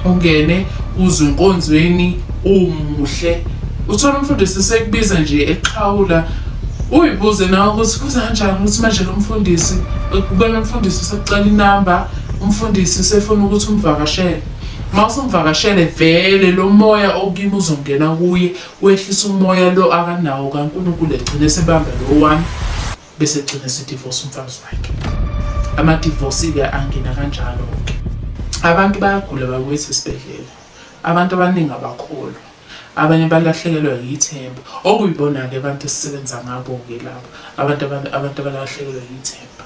Ungene uzwe enkonzweni umuhle, uthole umfundisi sekubiza nje exhawula, uyibuze nawe ukuthi kuze kanjani ukuthi manje lo mfundisi kubona umfundisi usekucela inamba, umfundisi usefuna ukuthi umvakashele. Uma usumvakashele vele lo moya okimi uzongena kuye, wehlisa umoya lo akanawo kaNkulunkulu egcine esebamba lo wami. Bese egcina esedivosa umfazi wakhe. Amadivosi-ke angena kanjalo-ke. Abantu bayagula bakwethu esibhedlela. Abantu abaningi abakholwa. Abanye balahlekelwa yithemba. Okuyibona-ke abantu esisebenza ngabo-ke labo. Abantu abantu abalahlekelwa yithemba.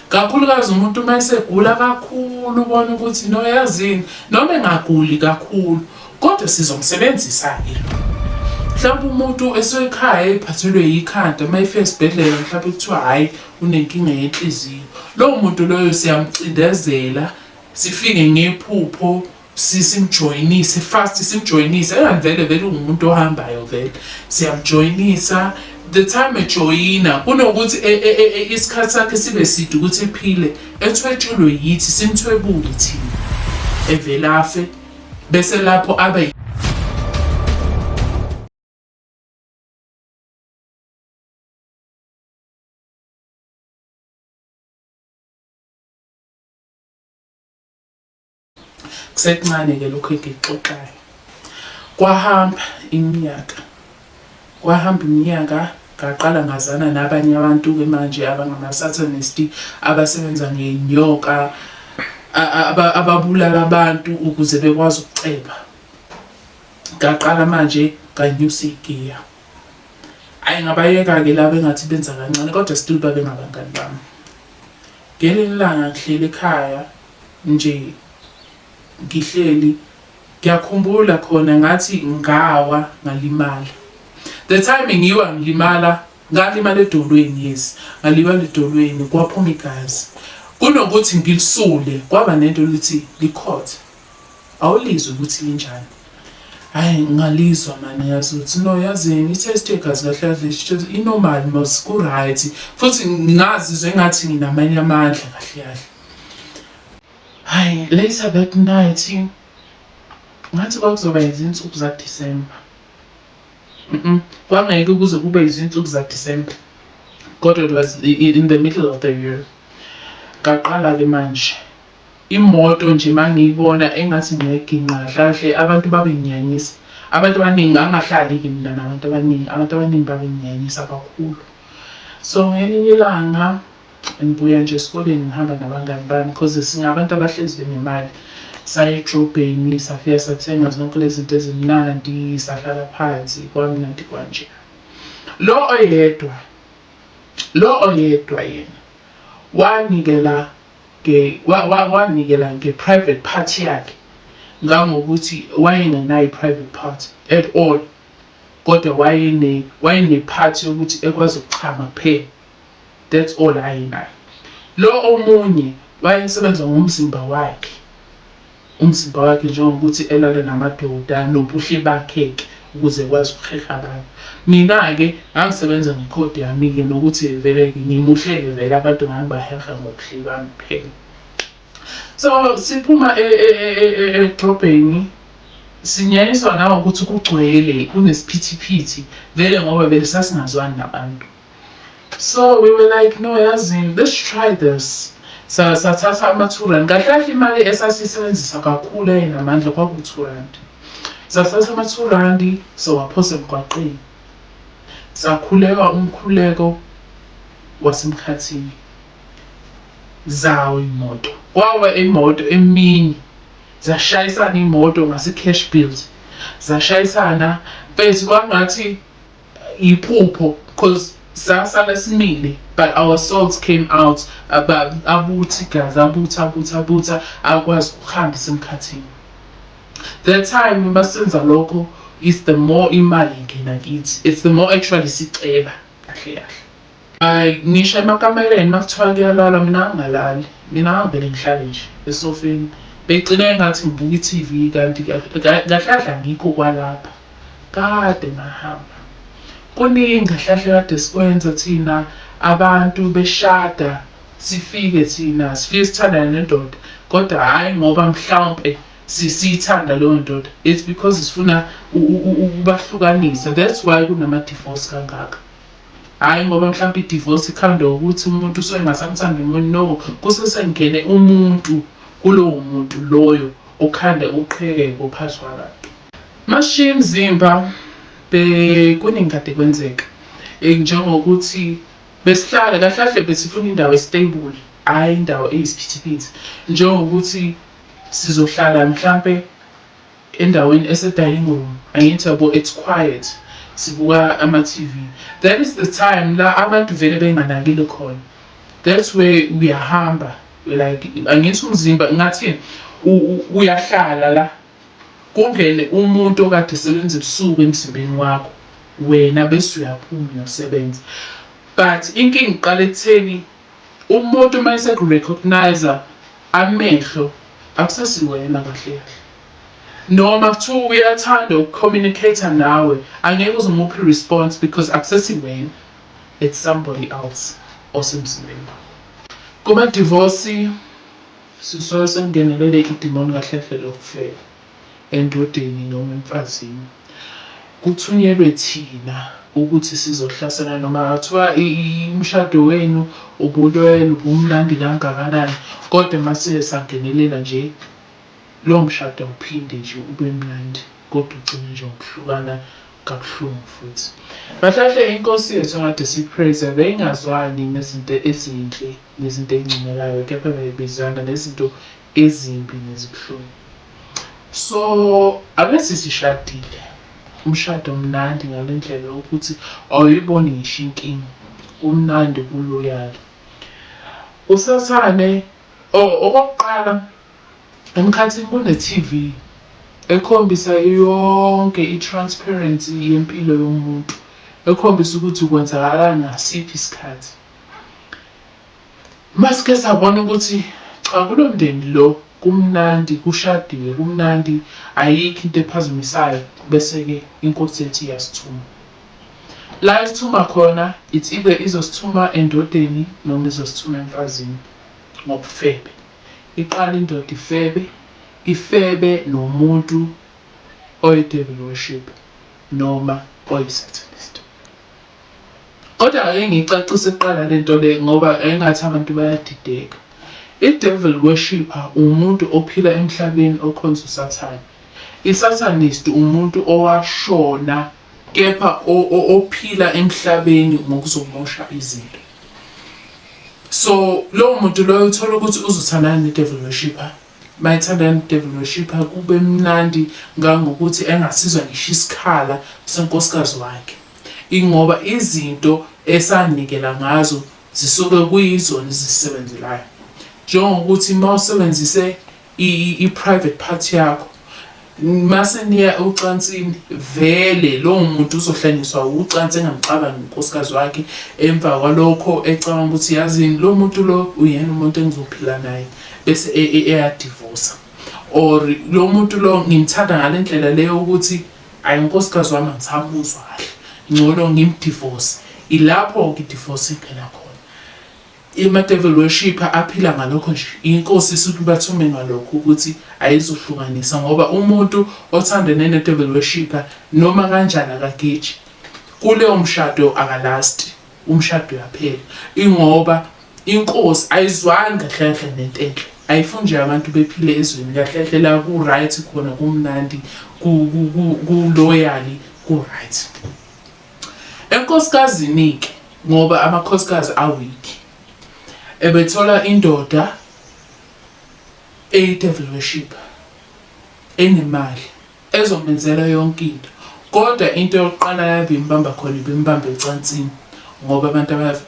Kakhulukazi umuntu uma esegula kakhulu ubona ukuthi no yazini noma engaguli kakhulu Kodwa sizomsebenzisa-ke lo. Mhlawumbe umuntu esekhaya ephathelwe yikhanda uma efika esibhedlela mhlawumbe kuthiwa hhayi unenkinga yenhliziyo. Lowo muntu loyo siyamcindezela sifike ngephupho simjoyinise fast simjoyinise engani vele vele ungumuntu ohambayo vele siyamjoyinisa the time ejoyina kunokuthi e, e, e, isikhathi sakhe sibe side ukuthi ephile ethwetshulwe yithi simthwebule thina evele afe bese lapho abe Kusekuncane-ke lokhu engikuxoxayo. Kwahamba iminyaka, kwahamba iminyaka ngaqala ngazana nabanye abantu-ke manje abangama-Satanist abasebenza ngenyoka ababulala abantu ukuze bekwazi ukuceba. Ngaqala manje nganyusa igiya. Ayi ngabayeka-ke laba engathi benza kancane kodwa still babengabangani bami. Ngelinye ilanga ngihleli ekhaya nje ngihleli ngiyakhumbula khona ngathi ngawa ngalimala. The time ngiwa ngilimala ngalimala edolweni yes ngalimala edolweni kwaphuma igazi. Kunokuthi ngilisule kwaba nento lithi likhothe awulizwe ukuthi linjani. Hhayi ngalizwa mani yazi ukuthi no yazini i-test yegazi kahle kahle i-normal mos ku-right futhi ngazizwa engathi nginamanye amandla kahle kahle. Hhayi later that night ngathi kwakuzoba izinsuku za-December. Kwangeke kuze kube izinsuku za-December kodwa it was in the middle of the year. Ngaqala-ke manje imoto nje mangiyibona engathi ngiyayiginqa kahle kahle abantu babenginyanyisa. Abantu abaningi ngangingahlali-ke mina nabantu abaningi, abantu abaningi babenginyanyisa kakhulu. So ngelinye ilanga Ngibuya nje esikoleni ngihamba nabangani bami cause singabantu abahlezi benemali. Saya edrobheni safika sathenga zonke lezi zinto ezimnandi sahlala phansi kwamnandi kwanje. Lo oyedwa, lo oyedwa yena wanikela wanikela nge-private part yakhe ngangokuthi wayengenayo i-private part at all kodwa wayene-part yokuthi ekwazi ukuchama kuphela. That's all ayenayo. Lo omunye wayesebenza ngomzimba wakhe, umzimba wakhe njengokuthi elale namadoda nobuhle bakhe-ke ukuze ekwazi ukuheha abantu. Mina-ke ngangisebenza ngekhodi yami-ke nokuthi vele-ke ngimuhle-ke vele abantu ngangibaheha ngobuhle bami kuphela. So siphuma edrobheni sinyanyiswa nawukuthi kugcwele kunesiphithiphithi vele ngoba vele sasingazwani nabantu. So we were like no yazini let's try this. Sathatha ama-2 rand kahle kahle imali esasiyisebenzisa kakhulu eyayinamandla kwaku-2 rand. Sathatha ama-2 randi sawaphosa emgwaqeni. Sakhuleka umkhuleko wasemkhathini. Zawa iy'moto. Kwawa imoto emini. Zashayisana iy'moto ngase-Cash Build. Zashayisana mfethu kwangathi iphupho cause sasala simile but our souls came out abutha igazi abutha abutha abutha akwazi ukuhambisa emkhathini. That time masenza lokho is the more imali ingena kithi, it's the more actually siceba kahle kahle. Hhayi ngisho emakamereni uma kuthiwa kuyalalwa mina ngingalali, mina ngangivele ngihlale nje esofeni. Begcine engathi ngibuka i-T_V kanti kahle kahle angikho kwalapha. Kade ngahamba. Kuningi kahle kahle kade sikwenza thina abantu beshada sifike thina sifike sithandane nendoda kodwa hhayi ngoba mhlawumpe. Siyithanda leyo ndoda, it's because sifuna ukubahlukanisa. That's why kunama-divorce kangaka. Hhayi ngoba mhlawumpe i-divorce ikhandwa ukuthi umuntu usuke engasamthandi omunye, no, kusesengene umuntu kulowo muntu loyo okhande uqhekeko phakathi kwabantu. Masishiya imizimba, bekuningi kade kwenzeka, njengokuthi besihlala kahle kahle besifuna indawo e-stable, hhayi indawo eyisiphithiphithi. Njengokuthi sizohlala mhlampe endaweni ese-dining room, angithi yabo, it's quiet, sibuka ama-T_V. That is the time la abantu vele benganakile khona. That's where uyahamba, like angithi umzimba ngathini, uyahlala la, kungene umuntu okade esebenza ebusuku emzimbeni wakho, wena bese uyaphuma uyosebenza. But inkinga iqala ekutheni umuntu uma eseku-recognise-a amehlo akusesiwena kahle kahle. Noma kuthiwa uyathanda uku-communicate-a nawe, angeke uze umuphe i-response because akusesiwena, it's somebody else osemzimbeni wakho. Kuma-divorce sisuke sekungenelele idimoni kahle kahle lokufeba endodeni noma emfazini. Kuthunyelwe thina ukuthi sizohlasela noma kungathiwa umshado wenu ubulwele ubumnandi kangakanani, kodwa mase sangenelela nje lowo mshado awuphinde nje ube mnandi, kodwa ugcine nje ngokuhlukana kabuhlungu futhi. Kahle kahle inkosi yethu ekade siyi-praise-a beyingazwani nezinto ezinhle nezinto ey'ncomekayo, kepha beyibizana nezinto ezimbi nezibuhlungu. So ake sisishadile, umshado mnandi ngale ndlela yokuthi awuyiboni ngisho inkinga, kumnandi ku-loyal. Usathane, oh, okokuqala emkhathini kune-T_V ekhombisa yonke i-transparency yempilo yomuntu, ekhombisa ukuthi kwenzakalani ngasiphi isikhathi. Masike sabona ukuthi cha, kulo mndeni lo kumnandi, kushadiwe, kumnandi, ayikho into ephazamisayo, bese-ke inkosi yethu iyasithuma. La isithuma khona, it's either izosithuma endodeni noma izosithuma emfazini ngobufebe. Iqala indoda ifebe, ifebe nomuntu oyi-devil worship noma oyi-satanist. Kodwa ake ngiyicacise kuqala lento le ngoba engathi abantu bayadideka. I-devil worshipper umuntu ophila emhlabeni okhonza uSathane. I-satanist umuntu owashona kepha ophila emhlabeni ngokuzomosha izinto. So lowo muntu loyo uthola ukuthi uzothandana ne-devil worshipper. Mayethandana ne-devil worshipper kube mnandi ngangokuthi engasizwa ngisho isikhala senkosikazi wakhe. Ingoba izinto esanikela ngazo zisuke kuyizona ezisebenzelayo. Njengokuthi uma usebenzise i-private part yakho, mase niya ocansini, vele lowo muntu uzohlanyiswa ucansi engamcabangi unkosikazi wakhe. Emva kwalokho ecabanga ukuthi yazini, lo muntu lo uyena umuntu engizophila naye, bese eyadivosa. Or lo muntu lo ngimthanda ngale ndlela leyo ukuthi ayi, unkosikazi wami angisamuzwa kahle, ngcono ngimdivorce. Ilapho-ke i-divorce ingena khona. Ama-devil worshipper aphila ngalokho nje. Inkosi isuke ibathume ngalokho ukuthi ayizohlukanisa, ngoba umuntu othandene ne-devil worshipper noma kanjani akageji kuleyo mshado, akalasti, umshado uyaphela. Ingoba inkosi ayizwani kahle kahle nento enhle, ayifuni nje abantu bephile ezweni kahle kahle la ku-right khona, kumnandi, ku-loyal, ku-right. Enkosikazini-ke, ngoba amakhosikazi a-weak, ebethola indoda eyi-devil worshipper enemali ezomenzela yonke into, kodwa into yokuqala yabe imbamba khona ibimbamba ecansini, ngoba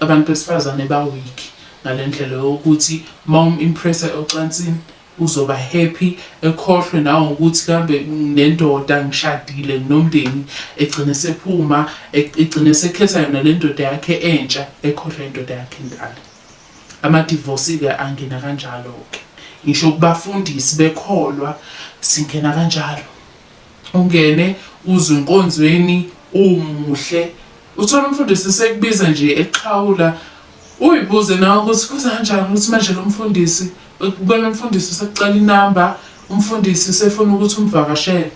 abantu besifazane ba-weak ngale ndlela yokuthi uma um-impress-a ocansini uzoba happy, ekhohlwe nangokuthi kambe nendoda ngishadile nginomndeni, egcine sephuma, egcine sekhetha yona le ndoda yakhe entsha, ekhohlwa indoda yakhe endala. Ama-divorce-ke angena kanjalo-ke. Ngisho kubafundisi bekholwa singena kanjalo. Ungene uzwe enkonzweni umuhle, uthole umfundisi sekubiza nje exhawula, uyibuze nawe ukuthi kuze kanjani ukuthi manje lo mfundisi, ubona umfundisi usekucela inamba. Umfundisi usefuna ukuthi umvakashele.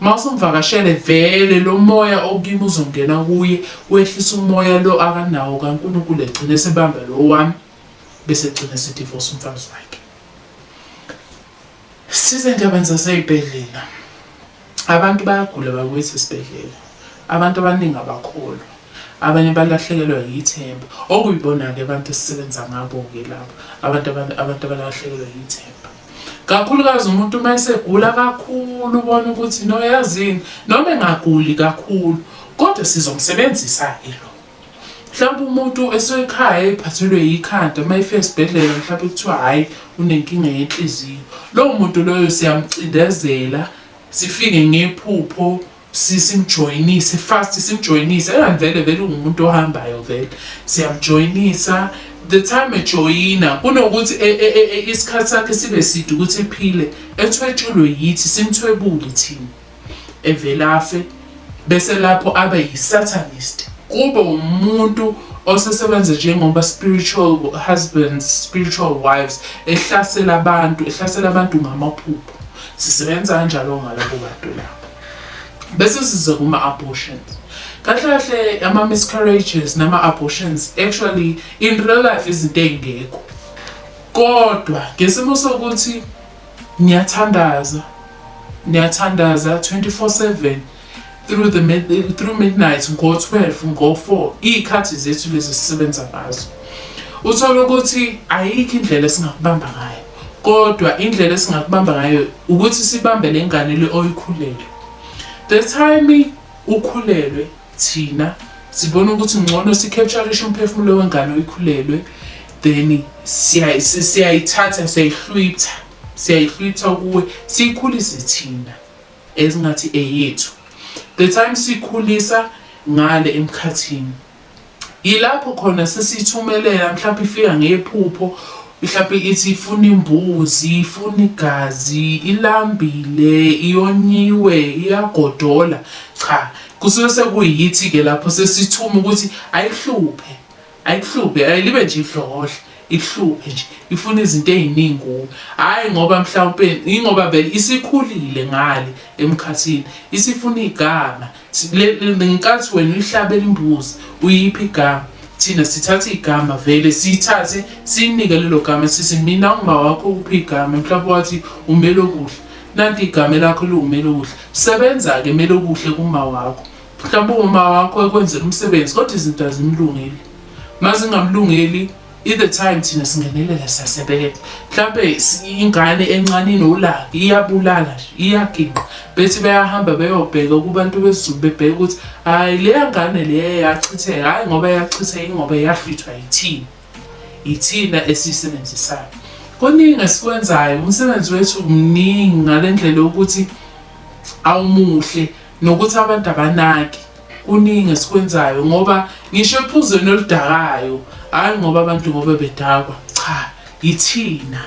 Uma usumvakashele vele lo moya okimi uzongena kuye, wehlisa umoya lo akanawo kaNkulunkulu egcine esebamba lo wami bese egcine esedivorce umfazi wakhe. Size endabeni zasey'bhedlela. Abantu bayagula bakwethu esibhedlela. Abantu abaningi abakholwa. Abanye balahlekelwa yithemba. Okuyibona-ke abantu esisebenza ngabo-ke labo. Abantu abantu abalahlekelwa yithemba. Kakhulukazi umuntu uma esegula kakhulu ubona ukuthi no yazini noma engaguli kakhulu kodwa sizomsebenzisa-ke lo. Mhlawumbe umuntu esekhaya ephathelwe yikhanda uma efika esibhedlela mhlawumbe kuthiwa hhayi unenkinga yenhliziyo. Lowo muntu loyo siyamcindezela sifike ngephupho simjoyinise fast simjoyinise engani vele vele ungumuntu ohambayo vele siyamjoyinisa the time ejoyina kunokuthi e, e, e, isikhathi sakhe sibe side ukuthi ephile ethwetshulwe yithi simthwebule thina evele afe bese lapho abe yi-satanist kube umuntu osesebenza njengoba spiritual husbands spiritual wives ehlasela abantu ehlasela abantu ngamaphupho sisebenza kanjalo ngalabo bantu labo bese siza kuma-abortions kahle kahle ama-miscarriages nama-abortions actually in real life izinto ey'ngekho kodwa ngesimo sokuthi niyathandaza niyathandaza 24/7 through the mid, through midnight ngo-12 ngo-4 iy'khathi zethu lezi sisebenza ngazo uthole ukuthi ayikho indlela esingakubamba ngayo kodwa indlela esingakubamba ngayo ukuthi sibambe le ngane le oyikhulelwe the time ukhulelwe thina sibona ukuthi ngcono si-capturishe umphefumulo wengane oyikhulelwe then siyayithatha siyayihlwitha siyayihlwitha kuwe siyikhulise thina ezingathi eyethu the time sikhulisa ngale emkhathini yilapho khona sesithumelela mhlawumbe ifika ngephupho mhlawumbe ithi ifuna imbuzi ifuna igazi ilambile iyonyiwe iyagodola cha kusuke sekuyithi-ke lapho sesithuma ukuthi ayihluphe Ayikuhluphe, ayilibe nje idlokodla, ikuhluphe nje, ifuna izinto ey'ningi kuwe. Hhayi ngoba mhlawumpe, ingoba vele isikhulile ngale emkhathini, isifuna igama. Ngenkathi wena uyihlabela imbuzi, uyipha igama. Thina sithatha igama vele siyithathe siyinike lelo gama sithi mina uma wakho uphi igama mhlawumbe wathi uMelokuhle. Nanti igama elakho liwuMelokuhle. Sebenza-ke Melokuhle kuma wakho. Mhlawumbe uma wakho ekwenzela umsebenzi kodwa izinto azimlungeli. Uma zingamlungeli i-the time thina singenelela siyasebenza. Mhlawumbe ingane encane inolaka iyabulala nje iyaginqa bethi bayahamba beyobheka kubantu besiZulu bebheke ukuthi hhayi leya ngane leya yachitheka hhayi ngoba yachitheka ingoba yahlwithwa yithina yithina esiyisebenzisayo. Kuningi esikwenzayo umsebenzi wethu mningi ngale ndlela yokuthi awumuhle nokuthi abantu abanaki kuningi esikwenzayo ngoba ngisho ephuzweni oludakayo hhayi ngoba abantu ngoba bedakwa cha yithina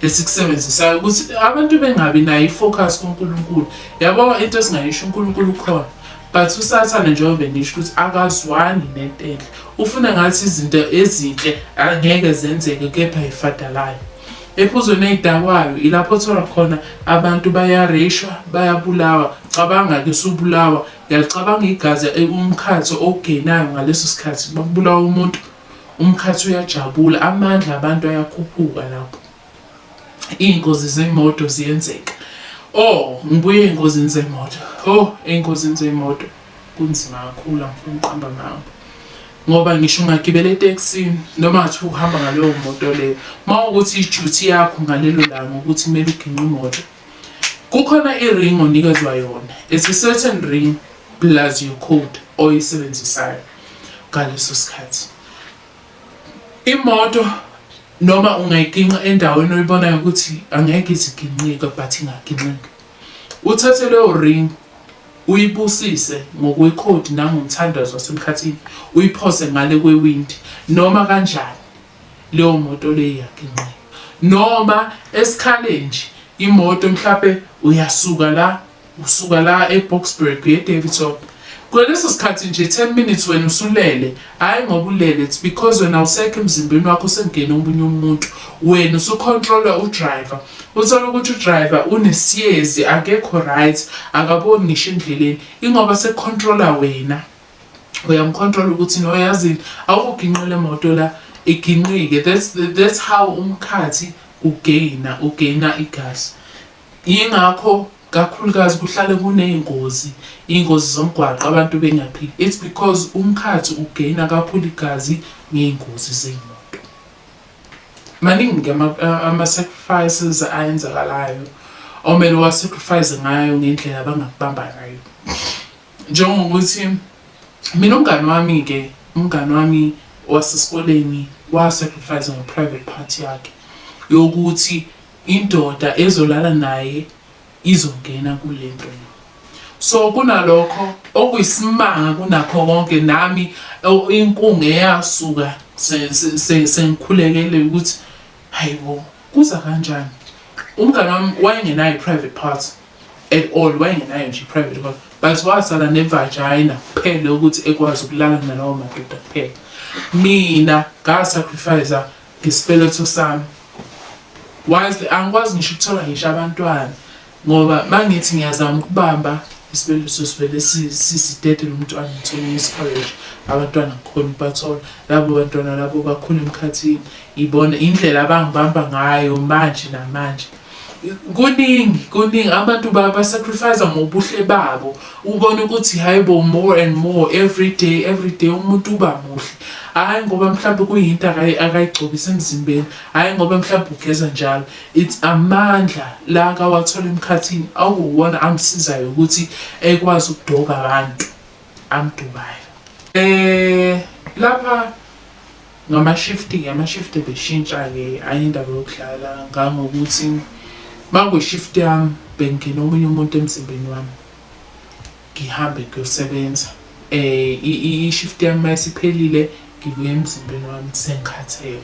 esikusebenzisayo ukuthi abantu bengabi nayo i-focus kuNkulunkulu yabo into esingayisho uNkulunkulu ukhona but usathane njengoba bengisho ukuthi akazwani nento enhle ufuna ngathi izinto ezinhle angeke zenzeke kepha ifadalayo Ephuzweni ey'dakwayo ilapho othola khona abantu bayareyshwa, bayabulawa. Cabanga-ke usubulawa, uyalicabanga igazi eh, umkhathi owugenayo ngaleso sikhathi bakubulawa umuntu, umkhathi uyajabula, amandla abantu ayakhuphuka lapho. Iy'ngozi zey'moto ziyenzeka. Oh, ngibuye ey'ngozini zey'moto. Oh, ey'ngozini zey'moto kunzima kakhulu angifuni ukuqamba amanga. Ngoba ngisho ungagibela etekisini noma ngathiwa uhamba ngaleyo moto leyo, uma ukuthi i-duty yakho ngalelo langa ukuthi kumele uginqe imoto, kukhona i-ring onikezwa yona. It's a certain ring plus your code oyisebenzisayo ngaleso sikhathi. Imoto noma ungayiginqa endaweni oyibonayo ukuthi angeke ize iginqike but ingaginqika. Uthathe leyo ring uyibusise ngokwekhodi nangomthandazo wasemkhathini uyiphose ngale kwewindi noma kanjani leyo moto leyo iyaginqika noma esikhaleni nje imoto mhlampe uyasuka la usuka la eBoksburg uye eDaveyton Kweleso sikhathi nje 10 minutes wena usulele, hhayi ngoba ulele, it's because wena awusekho emzimbeni wakho sekungena omunye umuntu. Wena usucontrolwa udriver. Uthole ukuthi udriver unesiyezi, akekho right, akaboni ngisho endleleni. Ingoba sekucontrola wena. Uyamcontrola ukuthi no yazini awuginqe le moto la iginqike. That's how umkhathi ugeyina, ugeyina igazi. Yingakho kakhulukazi kuhlale kuney'ngozi, iy'ngozi zomgwaqo abantu bengaphili. It's because umkhathi ugeyina kakhulu igazi ngey'ngozi zey'moto. Maningi-ke ama-sacrifices ayenzakalayo omele uwa-sacrifice ngayo ngendlela abangakubamba ngayo. Njengokuthi mina umngani wami-ke, umngani wami wasesikoleni wa-sacrifice nge-private part yakhe yokuthi indoda ezolala naye izongena kulento le. So kunalokho okuyisimanga kunakho konke nami inkungu eyasuka sengikhulekele ukuthi hayibo kuza kanjani. Umngani wami wayengenayo i-private part at all, wayengenayo nje i-private part but wasala ne-vagina kuphela ukuthi ekwazi ukulala nalawo madoda kuphela. Mina nga-sacrifice ngesibeletho sami. Wisely angikwazi ngisho ukuthola ngisho abantwana ngoba mangithi ngiyazama ukubamba isibeletho sivele sisidedele umntwana ngithole miscarriage abantwana ngikhona ukubathola labo bantwana labo bakhula emkhathini ibona indlela abangibamba ngayo manje namanje kuningi kuningi abantu ba-sacrifice ngobuhle babo ubone ukuthi hayi bo more and more every day every day umuntu uba muhle hhayi ngoba mhlawumbe kuyinto akayigcobisa emzimbeni hhayi ngoba mhlawumbe ugeza njalo it's amandla la akawathola emkhathini akuwona amsizayo ukuthi ekwazi ukudoba abantu amdubayo lapha ngama-shift-ke ama-shift ebeshintsha-ke hhayi indaba yokudlala ngangokuthi uma kuyi-shift yami bengingena omunye umuntu emzimbeni wami ngihambe ngiyosebenza i-shift yami uma isiphelile ngibuye emzimbeni wami sengikhathele.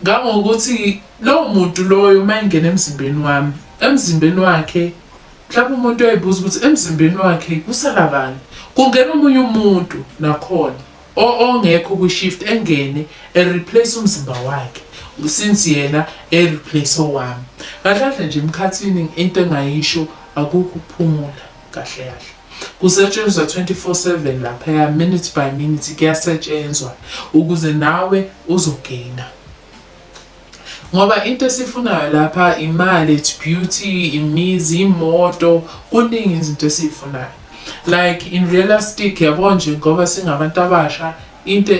Ngangokuthi lowo muntu loyo uma engena emzimbeni wami, emzimbeni wakhe mhlawumbe umuntu uyayibuza ukuthi emzimbeni wakhe kusala bani? Kungena omunye umuntu nakhona ongekho kwi-shift engene e-replace umzimba wakhe since yena e-replace owami. Kahle kahle nje emkhathini into engayisho akukho ukuphumula kahle kahle. Kusetshenzwa 24/7 laphaya minute by minute kuyasetshenzwa ukuze nawe uzogeyina. Ngoba into esifunayo lapha imali, it's beauty, imizi, imoto, kuningi izinto esiyifunayo. Like in realistic yabo nje ngoba singabantu abasha into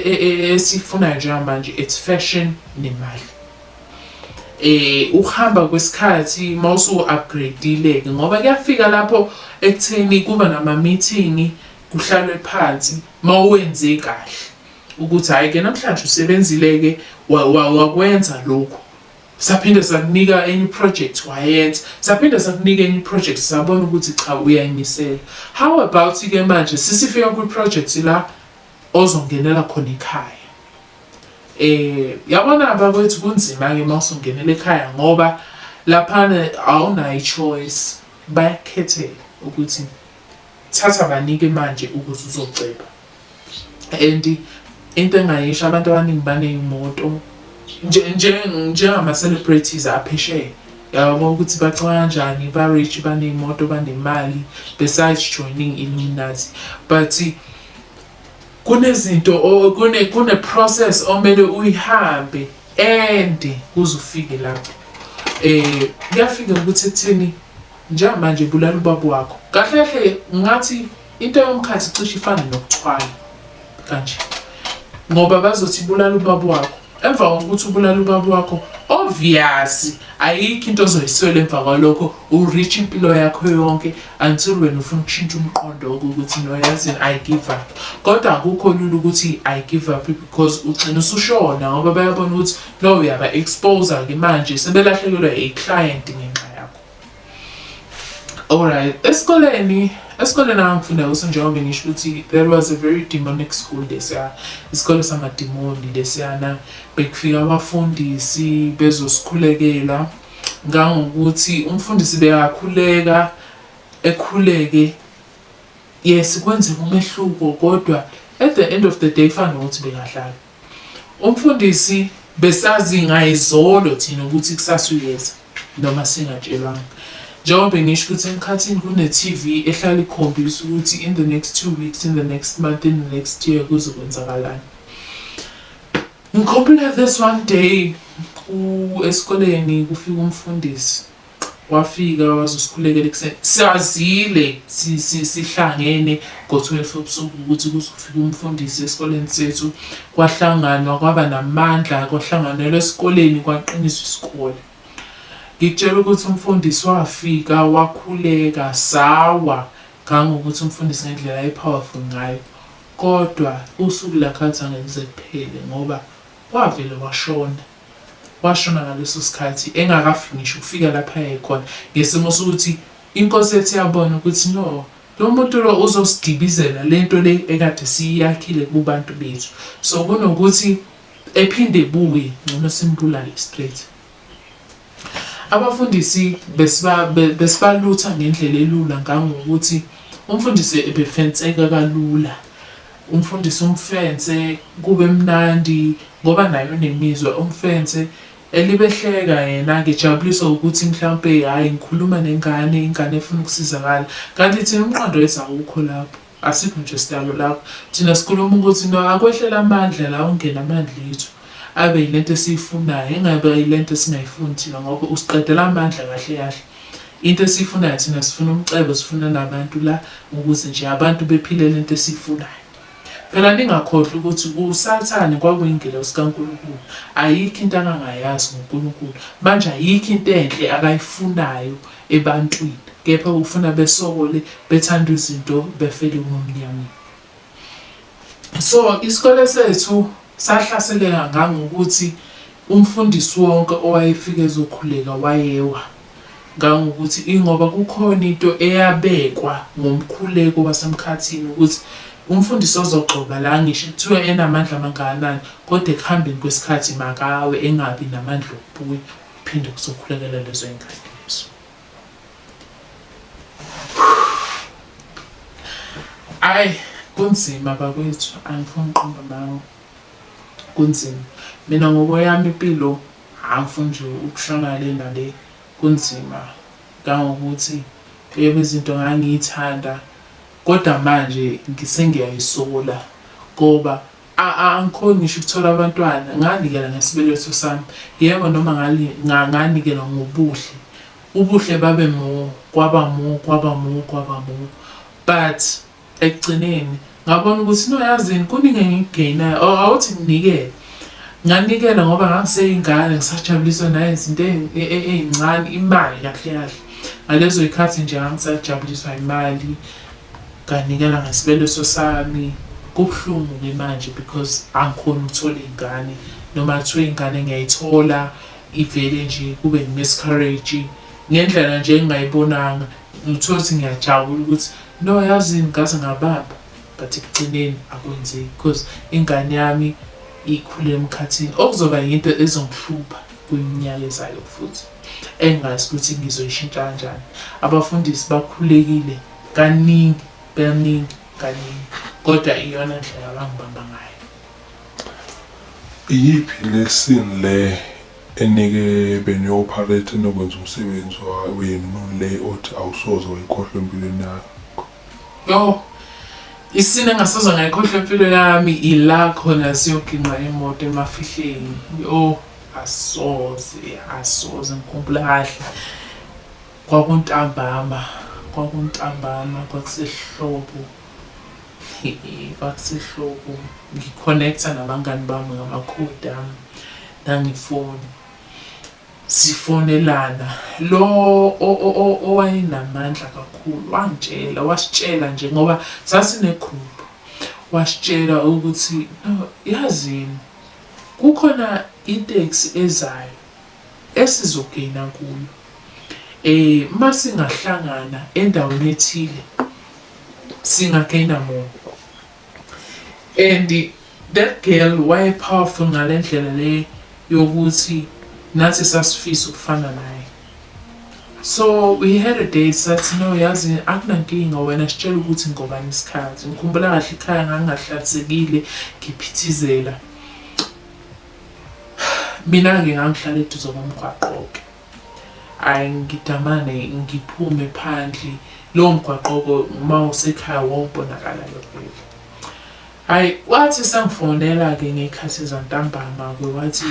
esifunayo njengamanje it's fashion nemali. Ukuhamba kwesikhathi mawusu-upgrade-ile ke ngoba kuyafika lapho ekutheni kuba nama-meeting kuhlalwe phansi mawuwenze kahle ukuthi hhayi ke namhlanje usebenzile-ke wakwenza lokhu saphinde sakunika enye project wayenza saphinde sakunika enye project sabona ukuthi cha uyayimisela. How about ke manje sisifika kwi-project la ozongenela khona ekhaya. Yabona bakwethu kunzima-ke uma usungenela ekhaya ngoba laphana awunayo i-choice bayakukhethela ukuthi thatha banike manje ukuze uzoceba. And into engayisho abantu abaningi baney'moto njengama-celebrities aphesheya yabo ukuthi bacwa kanjani ba-rich baney'moto banemali besides joining Illuminati but kunezinto kune process omele uyihambe ende kuze ufike lapho. Kuyafika ukuthi ekutheni njengamanje bulala ubaba wakho. Kahle kahle ngathi into yomkhathi cishe ifane nokuthwala kanje. Ngoba bazothi bulala ubaba wakho. Emva kokuthi ubulala ubaba wakho, obvious ayikho into ozoyiswela emva kwalokho, u-rich impilo yakho yonke until wena ufuna ukushintsha umqondo ukuthi no yazini I give up. Kodwa akukho lula ukuthi I give up because ugcina usushona ngoba bayabona ukuthi no uyaba-expose-ke manje sebelahlekelwa i-client ngenxa yakho. Alright, esikoleni esikoleni angifunda kuso njengoba ngisho ukuthi there was a very demonic school lesiya, isikole samadimoni lesiyana. Bekufika abafundisi bezosikhulekela ngangokuthi umfundisi bekakhuleka ekhuleke Yes, kwenzeka umehluko kodwa at the end of the day kufana nokuthi bengadlala. Umfundisi besazi ngayizolo thina ukuthi kusasa uyeza noma singatshelwanga. Njengoba bengisho ukuthi emkhathini kune-TV ehlala ikhombisa ukuthi in the next 2 weeks, in the next month, in the next year kuzokwenzakalani. Ngikhumbula this one day esikoleni kufika umfundisi, wafika wazosikhulekela ekuseni. Sazile sihlangene ngo-12 ebusuku ukuthi kuzofika umfundisi esikoleni sethu. Kwahlanganwa kwaba namandla, kwahlanganelwa esikoleni kwaqiniswa isikole. Ngikutshela ukuthi umfundisi wafika wakhuleka sawa ngangokuthi umfundisi ngendlela aye-powerful ngayo. Kodwa usuku lakhe alizange luze kuphele ngoba wavele washona. Washona ngaleso sikhathi engakafiki ngisho ukufika lapha ayekhona ngesimo sokuthi inkosi yethu yabona ukuthi no, lo muntu lo uzosidibizela lento le ekade siyakhile kubantu bethu. So kunokuthi ephinde ebuye, ngcono simbulale straight. Abafundisi besibalutha ngendlela elula ngangokuthi umfundisi ebefenseka kalula. Umfundisi umfense kube mnandi ngoba naye unemizwa, umfense elibehleka yena-ke ejabuliswa ukuthi mhlampe hhayi ngikhuluma nengane, ingane efuna ukusizakala. Kanti thina umqondo wethu awukho lapho, asikho nje sidalo lapho. Thina sikhuluma ukuthi no akwehlele amandla la ungene amandla ethu abe yilento esiyifunayo, engabe yilento esingayifuni thina ngoba usiqedela amandla kahle kahle. Into esiyifunayo thina sifuna umcebo, sifuna nabantu la ukuze nje abantu bephile lento esiyifunayo. Phela ningakhohlwa ukuthi uSathane kwakuyingelosi kaNkulunkulu, ayikho into angangayazi ngoNkulunkulu. Manje ayikho into enhle akayifunayo ebantwini, kepha ufuna besokole, bethanda izinto, befele ebumnyameni. So isikole sethu sahlaseleka ngangokuthi umfundisi wonke owayefika ezokhuleka wayewa. Ngangokuthi ingoba kukhona into eyabekwa ngomkhuleko wasemkhathini ukuthi umfundisi ozogxoba la ngisho kuthiwa enamandla amangakanani kodwa ekuhambeni kwesikhathi makawe engabi namandla okubuya kuphinde kuzokhulekela lezo y'ngane lezo. Ayi kunzima bakwethu, angifuni ukuqamba amanga, kunzima. Mina ngokweyami impilo angifuni nje ukushona le nale, kunzima ngangokuthi yebo izinto ngangiy'thanda kodwa manje sengiyayisola ngoba angikhoni ngisho ukuthola abantwana. Nganikela ngesibeletho sami, yebo noma nganikela ngobuhle, ubuhle babe more, kwaba more, kwaba more, kwaba more, but ekugcineni ngabona ukuthi no yazini kuningi engikugeyinayo. Or awuthi nginikele, nganikela ngoba ngangiseyingane ngisajabuliswa nayizinto ey'ncane, imali kahle kahle. Ngalezo y'khathi nje ngangisajabuliswa imali, nganikela ngesibeleso sami. Kubuhlungu-ke manje because angikhoni ukuthola iy'ngane, noma kuthiwa ingane ngiyayithola ivele nje kube i-miscarriage ngendlela nje engingayibonanga. Ngithole ukuthi ngiyajabula ukuthi no yazini ngaze ngabamba, but ekugcineni akwenzeki because ingane yami ikhule emkhathini, okuzoba yinto ezongihlupha kwiminyaka ezayo futhi engingazi ukuthi ngizoyishintsha kanjani. Abafundisi bakhulekile kaningi kaningi kaningi, kodwa iyona ndlela abangibamba ngayo. Iyiphi lesson le enike beniyo-operate nokwenza umsebenzi wenu le othi awusoze wayikhohlwa empilweni yakho? Yo, i-scene engasoze ngayikhohlwa empilo yami ila khona siyoginqa imoto emafihleni. Yo, asoze, asoze ngikhumbula kahle. Kwakuntambama, kwakuntambama, kwakusehlobo. Kwakusehlobo. Ngi-connect-a nabangani bami ngamakhodi ami nangefoni. Sifonelana. Lo owayenamandla kakhulu wangitshela, wasitshela nje ngoba sasine-group. Wasitshela ukuthi no, yazini kukhona iteksi ezayo esizogena kuyo. Masingahlangana endaweni ethile singagena more. And that girl waye powerful ngale ndlela le yokuthi nathi sasifisa ukufana naye. So we had a date, sathi no, yazi akunankinga, wena sitshela ukuthi ngobani isikhathi. Ngikhumbula kahle ekhaya ngangingahlalisekile, ngiphithizela. Mina-ke ngangihlala eduze komgwaqo-ke. Hhayi, ngidamane ngiphume phandle, lowo mgwaqo-ke uma usekhaya wawubonakala-ke vele. Hhayi, wathi esangifonela-ke ngey'khathi zantambama-ke wathi,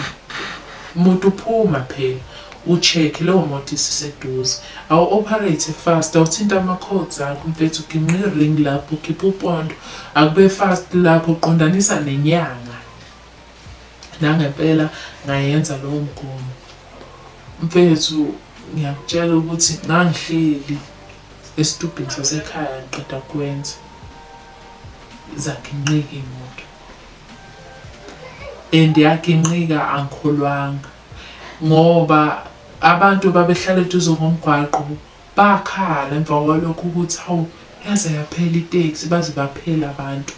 muntu phuma phela u-check-e leyo moto isiseduze. Awu-operate fast, awuthinte ama-codes akho mfethu, ginqa i-ring lapho, khipha upondo, akube fast lapho, qondanisa nenyanga. Nangempela ngayenza lowo mgomo. Mfethu, ngiyakutshela ukuthi ngangihleli esitubhini sasekhaya ngiqeda kwenza. Zaginqika iy'moto and yaginqika angikholwanga ngoba abantu babehlala eduze komgwaqo bakhala emva kwalokho ukuthi hawu, yaze yaphela iteksi, baze baphela abantu.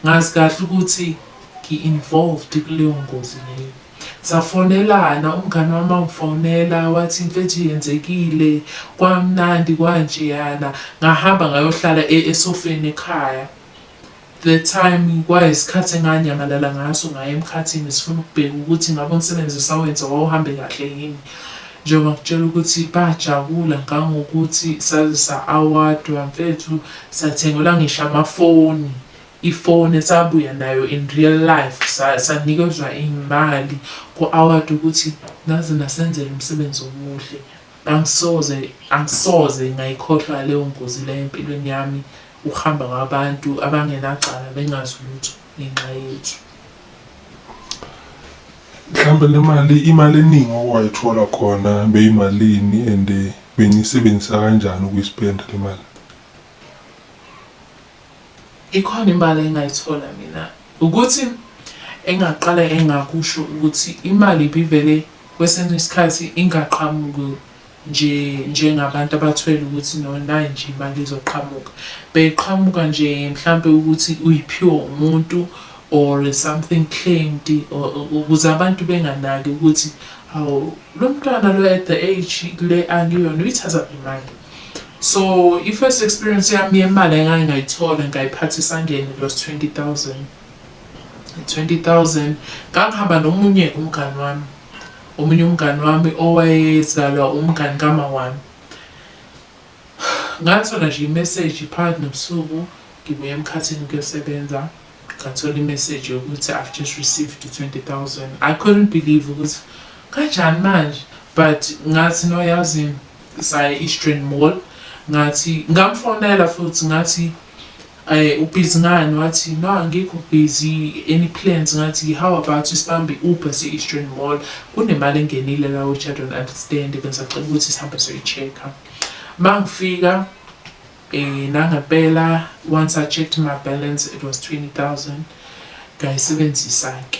Ngazi kahle ukuthi ngi-involved kuleyo ngozi leyo. Safonelana, umngani wami wangifonela wathi mfethu yenzekile, kwamnandi kwanjeyana. Ngahamba ngayohlala esofeni ekhaya. The time kwayisikhathi enganyamalala ngaso ngaya emkhathini sifuna ukubheka ukuthi ngabe umsebenzi esawenza wawuhambe kahle yini. Njengoba ngikutshela ukuthi bajabula ngangokuthi saze sa-award-wa mfethu, sathengelwa ngisho amafoni. Ifoni esabuya nayo in real life, sanikezwa iy'mali ku-award ukuthi naze nasenzela umsebenzi omuhle. Angisoze, angisoze ngayikhohlwa leyo ngozi leyo empilweni yami, ukuhamba kwabantu abangenacala bengazi lutho ngenxa yethu. Mhlawumbe le mali, imali eningi owayithola khona beyimalini and beniyisebenzisa kanjani ukuyispenda le mali? Ikhona imali engayithola mina, ukuthi engaqala engakusho ukuthi imali ibivele kwesinye isikhathi ingaqhamuki nje njengabantu abathwele ukuthi no, nayi nje imali izoqhamuka. Beyiqhamuka nje mhlampe ukuthi uyiphiwe umuntu or something claimed or ukuze abantu benganaki ukuthi hawu, lo mntwana lo at the age le akuyona uyithathaphi imali. So i-first experience yami yemali engake ngayithola ngayiphatha esandleni, it was 20,000. 20,000 ngangihamba nomunye umngani wami, omunye umngani wami owayezalwa umngani kama wami. Ngathola nje imeseji phakathi nobusuku ngibuya emkhathini kuyosebenza, ngathola imeseji yokuthi I've just received 20,000. I couldn't believe ukuthi kanjani manje, but ngathi no, yazi saya e-Eastern Mall, ngathi ngamfonela futhi ngathi ubhizi ngani, wathi no, angikho busy, any plans? Ngathi how about sibambe i-Uber siye-Eastern Mall, kunemali engenile la which I don't understand, bengisacela ukuthi sihambe siyoyi-check-a. Mangifika nangempela once I checked my balance it was 20,000. Ngayisebenzisa-ke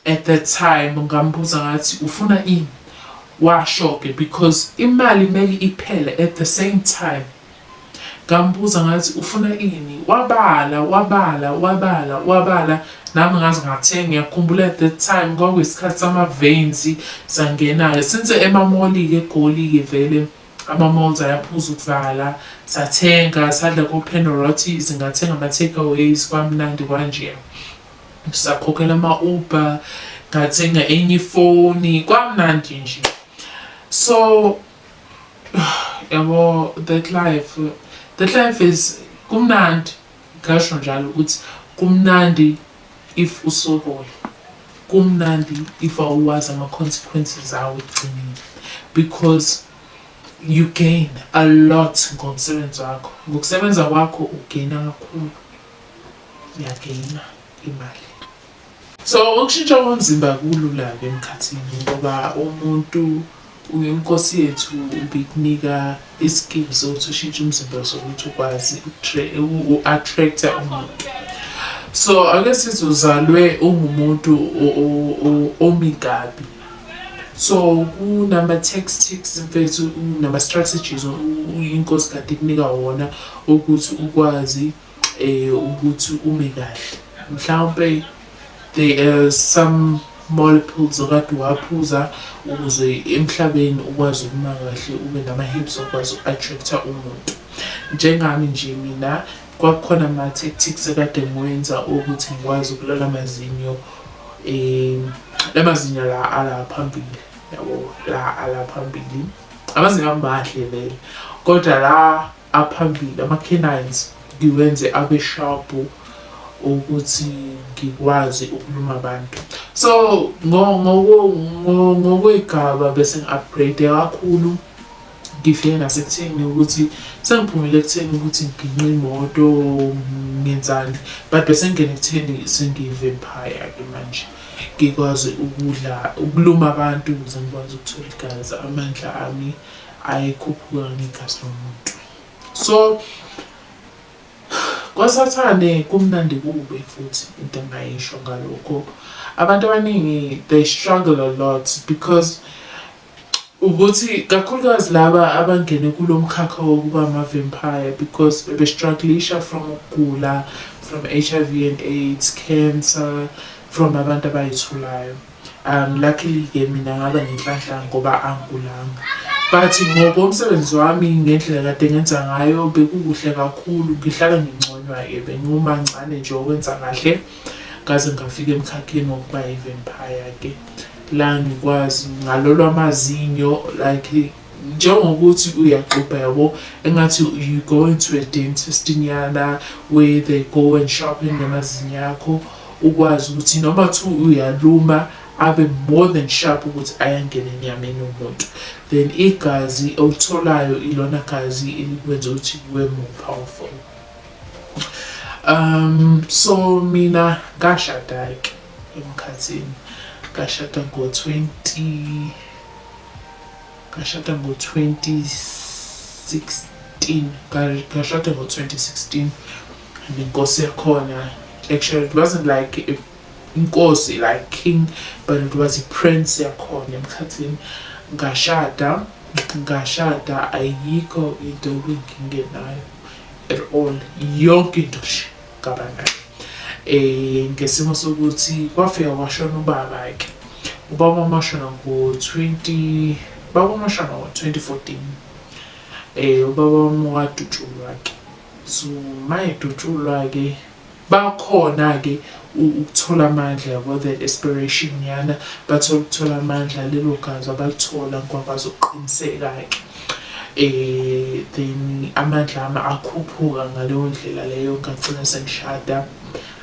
at that time, ngambuza ngathi ufuna ini, washo-ke because imali kumele iphele at the same time. Ngambuza ngathi ufuna ini, wabala wabala wabala wabala, nami ngaze ngathenga. Ngiyakhumbula at that time kwakuyisikhathi sama-veins, sangena-ke since ema-mall-ke eGoli-ke vele ama-malls ayaphuza ukuvala, sathenga, sadla ko-Panarottis, ngathenga ama-takeaways, kwamnandi kwanjeya. Sakhokhela ama-Uber, ngathenga enye ifoni, kwamnandi nje. So yabo, that life is kumnandi, ngasho njalo ukuthi kumnandi if usokola, kumnandi if awuwazi ama-consequences awo ekugcineni, because you gain a lot ngomsebenzi wakho, ngokusebenza kwakho u-gain-a kakhulu, uya-gain-a imali. So ukushintsha komzimba kulula-ke emkhathini ngoba umuntu, inkosi yethu ibikunika i-skills sokuthi ushintshe umzimba sokuthi ukwazi u-attract-a umuntu. So ake sithi uzalwe ungumuntu omi kabi. So kunama-tactics mfethu, nama-strategies inkosi kade ikunika wona ukuthi ukwazi ukuthi ume kahle. Mhlawumpe there are some small pills okade uwaphuza ukuze emhlabeni ukwazi ukuma kahle ube nama-hips okwazi uku-attract-a umuntu. Njengami nje mina kwakukhona ama-tactics ekade ngiwenza ukuthi ngikwazi ukulala amazinyo lamazinyo la ala phambili yabo, la ala phambili. Amazinyo ami mahle vele, kodwa la aphambili ama-canines ngiwenze abe sharp ukuthi ngikwazi ukuluma abantu. So ngokwey'gaba bese ngi-upgrade kakhulu, ngifike nasekutheni ukuthi sengiphumile ekutheni ukuthi nginqe imoto ngenzani, but bese ngingena ekutheni sengiyi-vampire-ke manje. Ngikwazi ukudla, ukuluma abantu ukuze ngikwazi ukuthola igazi, amandla ami ayekhuphuka ngegazi lomuntu. So kwaSathane kumnandi kubi futhi into engingayisho ngalokho. Abantu abaningi they struggle a lot because ukuthi kakhulukazi laba abangene kulo mkhakha wokuba ama-vampire because bebe-strugglisha from ukugula, from H_I_V and AIDS, cancer, from abantu abayitholayo. Luckily-ke mina ngaba nenhlanhla ngoba angigulanga. But ngokomsebenzi wami ngendlela kade ngenza ngayo bekukuhle kakhulu, ngihlala nginconywa-ke bengiwumancane nje owenza kahle ngaze ngafika emkhakheni wokuba i-vampire-ke. La ngikwazi ngalolwa amazinyo like njengokuthi uyaxubha yabo, engathi you going to a dentist nyana where they go and sharpen amazinyo akho, ukwazi ukuthi noma kuthiwa uyaluma abe more than sharp ukuthi ayangena enyameni yomuntu. Then igazi olitholayo ilona gazi elikwenza ukuthi ube more powerful. So mina ngashada-ke emkhathini, ngashada ngo-twenty, ngashada ngo-2016, ngashada ngo-2016 nenkosi yakhona. Actually it wasn't like inkosi like king, but it was a prince yakhona emkhathini. Ngashada, ngashada ayikho into ebingingenayo at all, yonke into nje ngaba nayo. Ngesimo sokuthi kwafika kwashona ubaba-ke, ubaba wami washona ngo-twenty, ubaba wami washona ngo-2014. Ubaba wami wadutshulwa-ke, so mayedutshulwa-ke bakhona-ke ukuthola amandla yabo, that inspiration nyana, bathola ukuthola amandla, lelo gazi abalithola ngakwazi ukuqiniseka-ke. Then amandla ami akhuphuka ngaleyo ndlela leyo, ngagcina sengishada.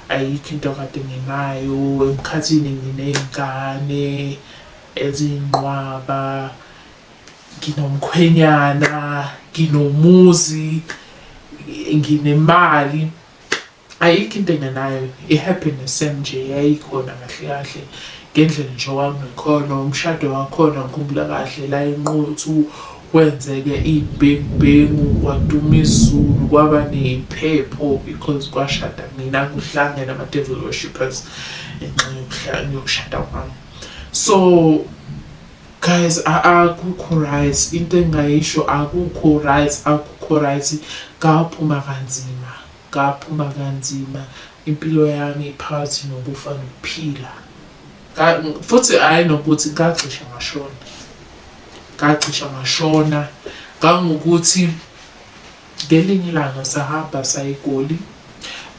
Ayikho into akade nginayo emkhathini, nginey'ngane eziyinqwaba, nginomkhwenyana, nginomuzi, nginemali. Ayikho into engenayo, i-happiness yami nje yayikhona kahle kahle ngendlela nje okwakungekhona. Umshado wakhona ngikhumbula kahle la eNquthu kwenzeke iy'bhengu-bhengu, kwaduma izulu, kwaba ney'phepho because kwashada mina kuhlangene ama-devil worshippers ngenxa yokushada kwami. So guys, akukho right, into engingayisho akukho right, akukho right. Ngaphuma kanzima, ngaphuma kanzima, impilo yami iphakathi nokufa nokuphila. Futhi hhayi nokuthi ngacishe ngashona, ngacishe ngashona ngangokuthi ngelinye ilanga sahamba saya eGoli.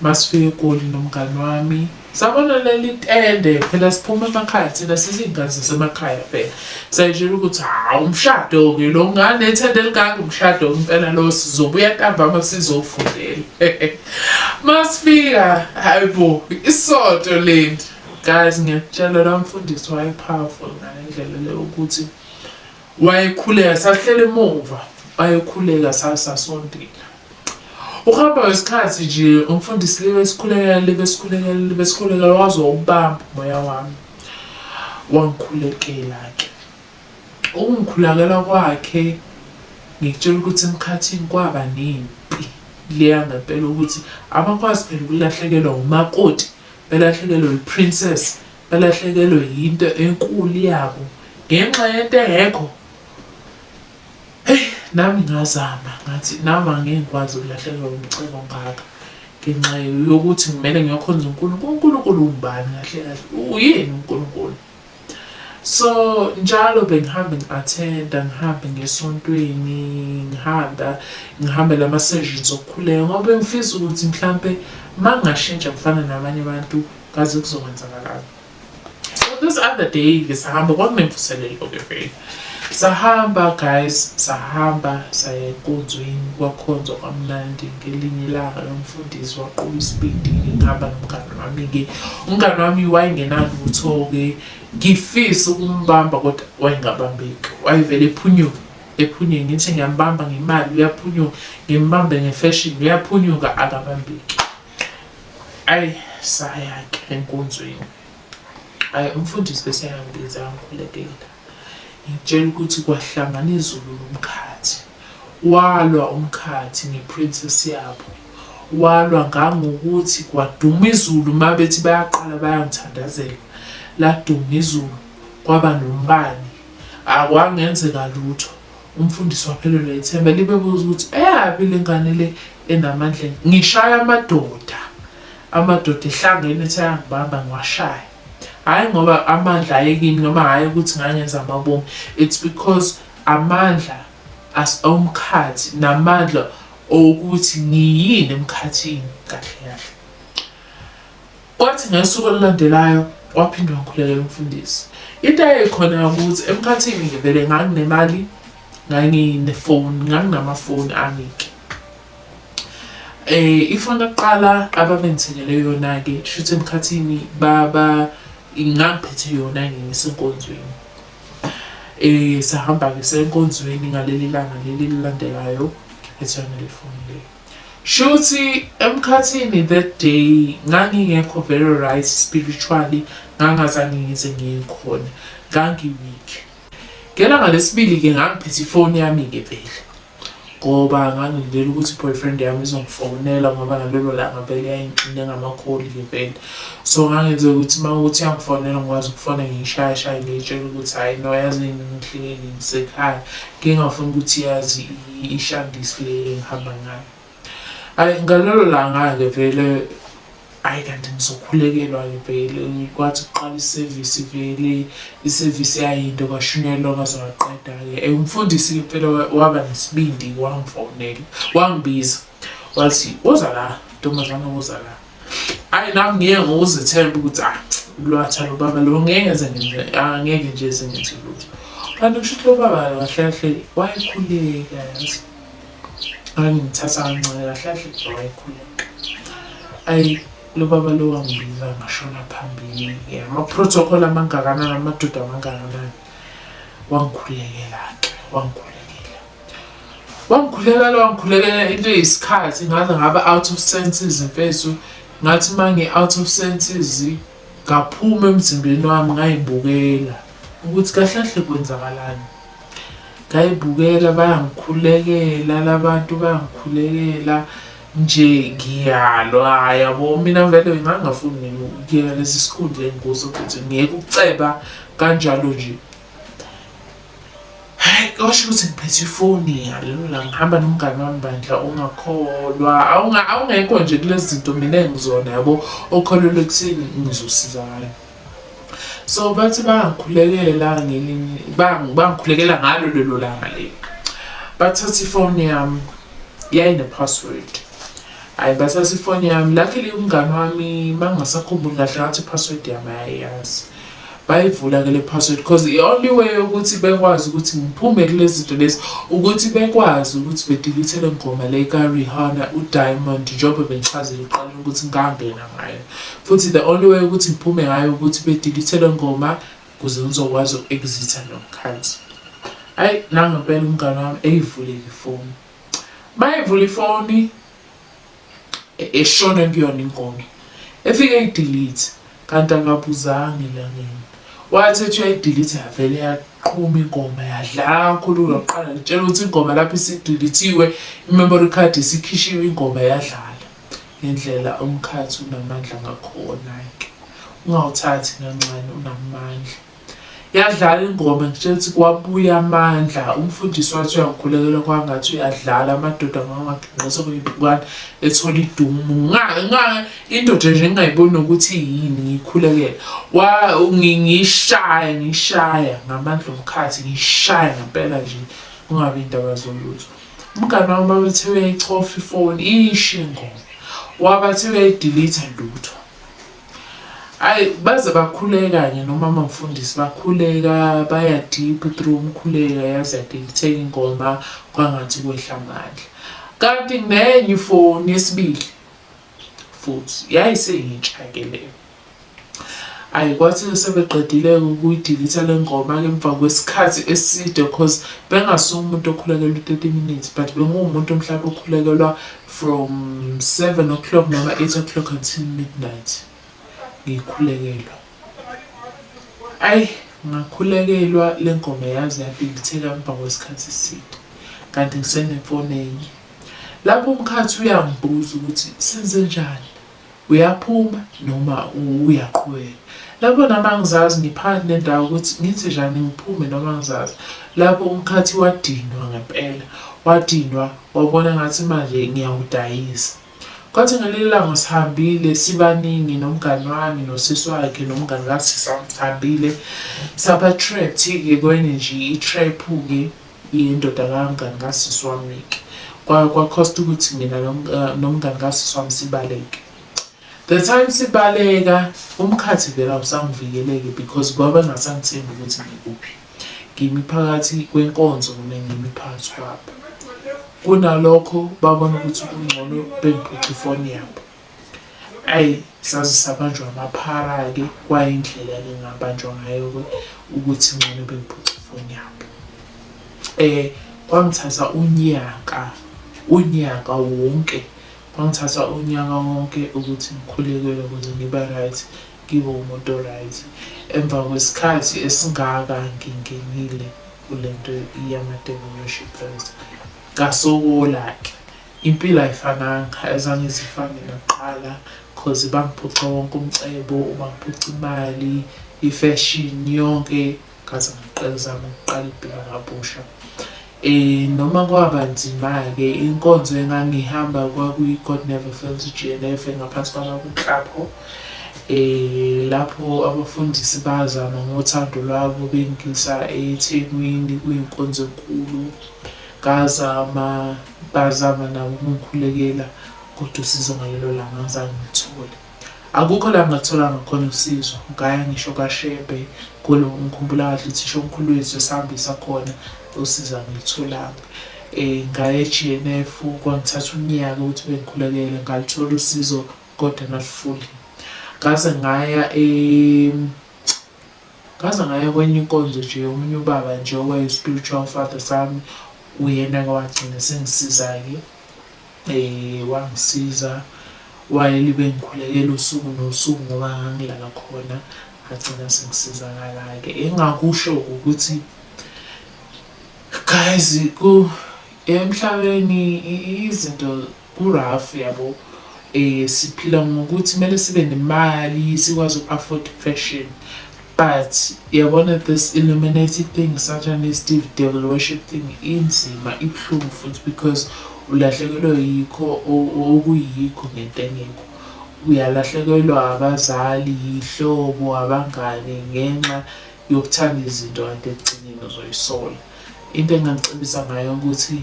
Masifika eGoli nomngani wami sabona leli tende, phela siphuma emakhaya thina sizingane zasemakhaya phela. Sayitshela ukuthi hawu umshado-ke lo, nganethende elingaka umshado impela lo, sizobuya ntambama sizofundela. Masifika, hayi bo, isonto leli. Guys, ngiyakutshela lo mfundisi waye-powerful ngale ndlela le ukuthi wayekhuleka, sahlele emuva, wayekhuleka sasasondela. Ukuhamba kwesikhathi nje umfundisi libe sikhulekela, libe sikhulekela, libe sikhulekela, waze wawubamba umoya wami. Wangikhulekela-ke. Ukungikhulekela kwakhe, ngikutshela ukuthi emkhathini kwaba nempi leya ngempela ukuthi abakwazi phela ukulahlekelwa umakoti, belahlekelwe i-princess, belahlekelwe yinto enkulu yabo ngenxa yento engekho. Heyi, nami ngazama ngathi nami angeke ngikwazi ukulahlekelwa umcebo ongaka ngenxa yokuthi ngimele ngiyokhonza uNkulunkulu. UNkulunkulu ungubani kahle kahle? Uyini uNkulunkulu? So njalo bengihambe ngi-attenda, ngihambe ngesontweni, ngihamba ngihambela ama-sessions okukhuleka ngoba bengifisa ukuthi mhlampe uma ngingashintsha ngifana nabanye abantu kaze kuzokwenzakalani. So this other day-ke sahamba kwakunemvuselelo-ke vele. Sahamba guys, sahamba saya enkonzweni kwakhonzwa kwamnandi ngelinye ilanga umfundisi waqula isibindi-ke ngihamba nomngani wami-ke. Umngani wami wayengenalutho-ke ngifisa ukumbamba kodwa wayengabambeki wayevele ephunyuka ephunyuke ngithi ngiyambamba ngemali uyaphunyuka ngimbambe ngefashion uyaphunyuka akabambeki ayi saya-ke enkonzweni ayi umfundisi bese yangibiza angikhulekela ngitshela ukuthi kwahlangana izulu nomkhathi walwa umkhathi ngeprincess yabo walwa ngangokuthi kwaduma izulu uma bethi bayaqala bayangithandazela laduma izulu kwaba nombani akwangenzeka lutho umfundisi waphelelwa ithemba libe buza ukuthi eyaphi le ngane le enamandla ngishaya amadoda amadoda ehlangene ethi ayangibamba ngiwashaya hhayi ngoba amandla ayekimi noma hhayi ukuthi ngangenza amabomu it's because amandla as omkhathi namandla okuthi ngiyini emkhathini kahle kahle. Kwathi ngosuku olulandelayo waphinde wakhulekela umfundisi. Into eyayikhona ukuthi emkhathini ngivele nganginemali, nganginefoni, nganginamafoni ami-ke. Ifoni yokuqala ababengithengele yona-ke shuthi emkhathini baba ngangiphethe yona ngisenkonzweni. Sahamba-ke saya enkonzweni ngaleli langa leli elilandelayo ngiphethe yona le foni le. Shuthi emkhathini that day ngangingekho very right spiritually, ngangazange ngize ngiye khona, ngangi-weak. Ngelanga lesibili-ke ngangiphethe ifoni yami-ke vele ngoba ngangilindele ukuthi i-boyfriend yami izongifonela ngoba ngalelo langa vele yayingixine ngamakholi-ke vele. So ngangenze ukuthi uma kuwukuthi iyangifonela ngikwazi ukufona ngiyishayeshaye ngiyitshele ukuthi hhayi no yazi ngihleli ngisekhaya ngingafuni ukuthi yazi ishandisi le engihamba ngayo. Hhayi ngalelo langa-ke vele hhayi kanti ngizokhulekelwa-ke vele kwathi kuqala isevisi vele isevisi yayinde kwashunyayelwa kwaze kwaqeda-ke. Umfundisi-ke impela waba nesibindi wangifonela wangibiza wathi woza la ntombazane woza la. Hhayi nami ngiye ngokuzethemba ukuthi ah lwatha lo baba lo ngeke ngize ngenze angeke nje sengenze lutho. Kanti kusho ukuthi lo baba kahle kahle wayekhuleka yazi. Ngangimthatha kancane kahle kahle nje wayekhuleka. Ayi lo baba lo wangibiza ngashona phambili-ke ama-protocol amangakanani amadoda amangakanani. Wangikhulekela-ke wangikhulekela. Wangikhulekela wangikhulekela into eyisikhathi ngaze ngaba out of senses mfethu. Ngathi uma ngi-out of senses ngaphuma emzimbeni wami ngayibukela ukuthi kahle kahle kwenzakalani. Ngayibukela bayangikhulekela labantu bayangikhulekela nje ngiyalwa yabo. Mina vele ngangingafuni mina ukuyeka lesi sikhundla engikuso futhi ngiyeke ukuceba kanjalo nje. Hhayi kwasho ukuthi ngiphethe ifoni ngalelo langa ngihamba nomngani wami bandla ongakholwa awungekho nje kulezi zinto mina engizona yabo okholelwa ekutheni ngizosizakala. So bathi bangikhulekela ngelinye bangikhulekela ngalo lelo langa lelo. Bathatha ifoni yami yayine-password. Hhayi bathatha ifoni yami luckily umngani wami mangingasakhumbuli kahle ngathi i-password yami ayayazi. Bayivula-ke le password because i-only way yokuthi bekwazi ukuthi ngiphume kulezi zinto lezi ukuthi bekwazi ukuthi bedelete le ngoma le ka-Rihanna u-Diamond njengoba bengichazile ekuqaleni ukuthi ngangena ngayo. Futhi the only way ukuthi ngiphume ngayo ukuthi bedelete le ngoma ukuze ngizokwazi uku-exit-a nomkhathi. Hhayi nangempela umngani wami eyivule-ke ifoni. Mayivula ifoni eshone kuyona ingoma efike eyidelete kanti akabuzanga elangeni. Wathi ethi uyayidelete yavele yaqhuma ingoma yadlala kakhulu yaqala ngitshela ukuthi ingoma lapho isideletiwe i-memory card isikhishiwe ingoma yadlala. Ngendlela umkhathi unamandla ngakhona-ke. Ungawuthathi kancane unamandla. Yadlala ingoma ngitshela ukuthi kwabuya amandla, umfundisi wathi uyangikhulekela kwangathi uyadlala, amadoda ngangaginqisa kuyibukwana ethola idumu. Indoda nje ngingayiboni nokuthi yini ngiyikhulekela. Ngishaya ngishaya ngamandla omkhathi ngishaya ngempela nje kungabi indaba zolutho. Umngani wami babethe uyayichofa ifoni isho ingoma, wabathe uyayidelete lutho. Ayi baze bakhuleka-ke nomama mfundisi bakhuleka baya deep through umkhuleka yaze yadelitheka ingoma kwangathi kwehla amandla. Kanti nenye ifoni yesibili futhi yayiseyintsha-ke leyo. Ayi kwathi sebeqedile-ke ukuyidilitha le ngoma-ke emva kwesikhathi eside cause bengasuye umuntu okhulekelwa u-30 minutes but benguwumuntu mhlawumbe okhulekelwa from 7 o'clock noma 8 o'clock until midnight ngikhulekelwa. Ayi ngakhulekelwa le ngoma yaze yabhilitheka emva kwesikhathi eside kanti ngisenefoni enye. Lapho umkhathi uyangibuza ukuthi senzenjani, uyaphuma noma uyaqhubeka. Lapho nami angizazi ngiphakathi nendawo ukuthi ngithi njani ngiphume noma angizazi. Lapho umkhathi wadinwa ngempela, wadinwa wabona ngathi manje ngiyawudayisa. Kwathi ngelinye ilanga sihambile sibaningi nomngani wami nosisi wakhe nomngani kasisi wami sihambile saba-trapped-ke kwenye nje i-trap-ke yendoda kamngani kasisi wami-ke. Kwakhosta ukuthi mina nomngani kasisi wami sibaleke. The time sibaleka umkhathi vele awusangivikeleki because kwabangasangithembi ukuthi ngikuphi. Ngimi phakathi kwenkonzo mina ngimi phakathi kwabo. Kunalokho babona ukuthi kungcono bengiphuce ifoni yabo. Ayi saze sabanjwa amaphara-ke kwayindlela-ke engabanjwa ngayo-ke ukuthi ngcono bengiphuce ifoni yabo. Kwangithatha unyaka, unyaka wonke, kwangithatha unyaka wonke ukuthi ngikhulekele ukuze ngibe right, ngibe umuntu o-right. Emva kwesikhathi esingaka ngingenile kule nto yama-devil worshippers. Ngasokola-ke, impilo ayifananga, ayizange ize ifane nakuqala cause bangiphuca wonke umcebo, bangiphuca imali, i-fashion yonke. Ngaze ngaqezama ukuqala impilo kabusha. Noma kwaba nzima-ke inkonzo engangihamba kwakuyi-God Never Fails GNF engaphansi kwababa uNhlapho. Lapho abafundisi bazama ngothando lwabo bengisa eThekwini kuyinkonzo enkulu. Ngazama, bazama nabo ukungikhulekela kodwa usizo ngalelo langa angizange ngilithole. Akukho la ngingatholanga khona usizo, ngaya ngisho kaShembe kulo ngikhumbula kahle uthisha omkhulu wethu esihambisa khona usizo angilutholanga. Ngaya e-G_N_F kwangithatha unyaka ukuthi bengikhulekele ngaluthola usizo kodwa not fully. Ngaze ngaya ngaze ngaya kwenye inkonzo nje yomunye ubaba nje owaye-spiritual father sami, uyena-ke owagcina esengisiza-ke. Wangisiza wayelibe engikhulekela usuku nosuku ngoba ngangilala khona, ngagcina sengisizakala-ke. Engingakusho ukuthi guys emhlabeni izinto ku-rough yabo. Siphila ngokuthi kumele sibe nemali sikwazi uku-afford fashion but yabona this illuminated thing, satanist, devil worship thing inzima, ibuhlungu futhi because ulahlekelwa yikho okuyikho ngento engekho. Uyalahlekelwa abazali, yihlobo, abangani ngenxa yokuthanda izinto kanti ekugcineni uzoyisola. Into engingacebisa ngayo ukuthi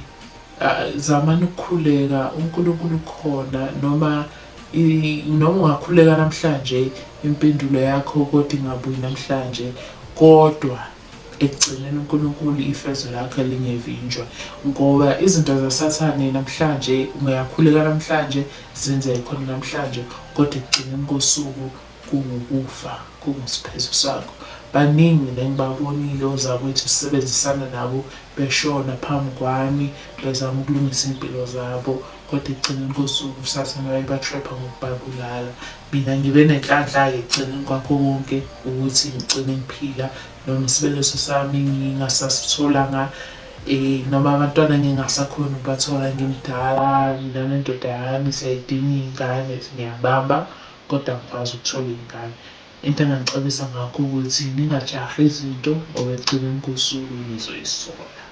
zamani ukukhuleka, uNkulunkulu ukhona noma noma ungakhuleka namhlanje impendulo yakho kodwa ingabuyi namhlanje kodwa ekugcineni uNkulunkulu ifezo lakhe lingevinjwa ngoba izinto zaSathane namhlanje ungayakhuleka namhlanje zenzeke khona namhlanje kodwa ekugcineni kosuku kungukufa kungusiphetho sakho. Baningi mina engibabonile ozakwethu sisebenzisana nabo beshona phambi kwami bezama ukulungisa iy'mpilo zabo kodwa ekugcineni kosuku uSathane wayebatrepha ngokubabulala. Mina ngibe nenhlanhla-ke ekugcineni kwakho konke ukuthi ngigcine ngiphila noma isibeletho sami ngingasasitholanga noma abantwana ngingasakhoni ukubathola ngimdala, mina nendoda yami siyayidinga iy'ngane ngiyabamba kodwa angikwazi ukuthola iy'ngane. Into enginganicebisa ngakho ukuthi ningajahi izinto ngoba ekugcineni kosuku nizoyisola.